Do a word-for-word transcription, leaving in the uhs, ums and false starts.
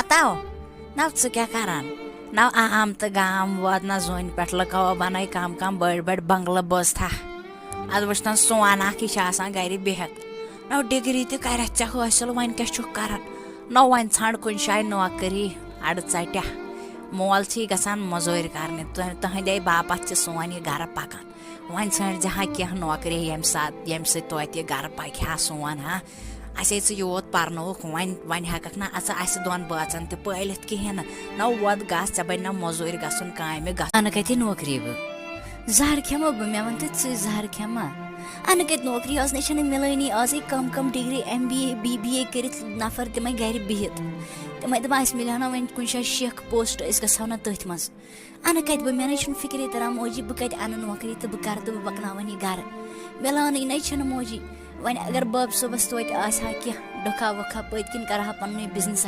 ہتو، نو ژٕ کیٛاہ کران؟ نو عام تہٕ گام ووت نہ زوٗنہِ پٮ۪ٹھ، لُکو بنٲے کم کم بٔڑۍ بٔڑۍ بنگلہٕ بوزتھا۔ ادٕ وٕچھتن سون اکھ، یہِ چھُ آسان گرِ بِہِتھ۔ نو ڈگری تہِ کرتھ ژےٚ حٲصِل، وۄنۍ کیٛاہ چھُکھ کران؟ نو وۄنۍ ژھانڈ کُنہِ جایہِ نوکری، اڑٕ ژٹیا۔ مول چھُے گژھان مٔزوٗرۍ کرنہِ، تُہ-، تُہنٛدے باپتھ چھِ سون یہِ گرٕ پکان۔ وۄنۍ ژھٲنٛڈ زِ ہا کینٛہہ نوکری، ییٚمہِ ساتہٕ، ییٚمہِ سۭتۍ توتہِ یہِ گرٕ پکہِ ہا سون ہا۔ اسے ژٕ یوٗت پرنووُکھ، وۄنۍ، وۄنۍ ہٮ۪ککھ نہ ژٕ اسہِ دۄن بٲژن تہِ پٲلِتھ کِہیٖنۍ نہٕ۔ نہ وۄد گژھ، ژےٚ بنہِ نہ مٔزوٗرۍ گژھُن، کامہِ گژھُن۔ انہٕ کتہِ نوکری بہٕ؟ زہر کھٮ۪مو بہٕ؟ مےٚ وَن تہٕ ژٕ، زہر کھٮ۪ما؟ انہٕ کتہِ نوکری؟ آز نے چھنہٕ مِلٲنی، آزٕے کم کم degree, M B A, B B A کٔرِتھ نفر تِمے گرِ بِہِتھ۔ تِمے دپان، اسہِ مِلہِ ہا نہ وۄنۍ کُنہِ جایہِ شیخ پوسٹ، أسۍ گژھو نہ تٔتھۍ منٛز۔ انہٕ کتہِ بہٕ؟ مےٚ نے چھُنہٕ فکرے تران موجی، بہٕ کتہِ انہٕ نوکری تہٕ بہٕ کرٕ تہٕ بہٕ پکناوَن یہِ گرٕ۔ مِلانٕے نے چھنہٕ موجی۔ وۄنۍ اگر بب صٲبس توتہِ آسہِ ہا کینٛہہ ڈۄکھا وۄکھا، پٔتۍ کِنۍ کرٕ ہا پننُے بزنس۔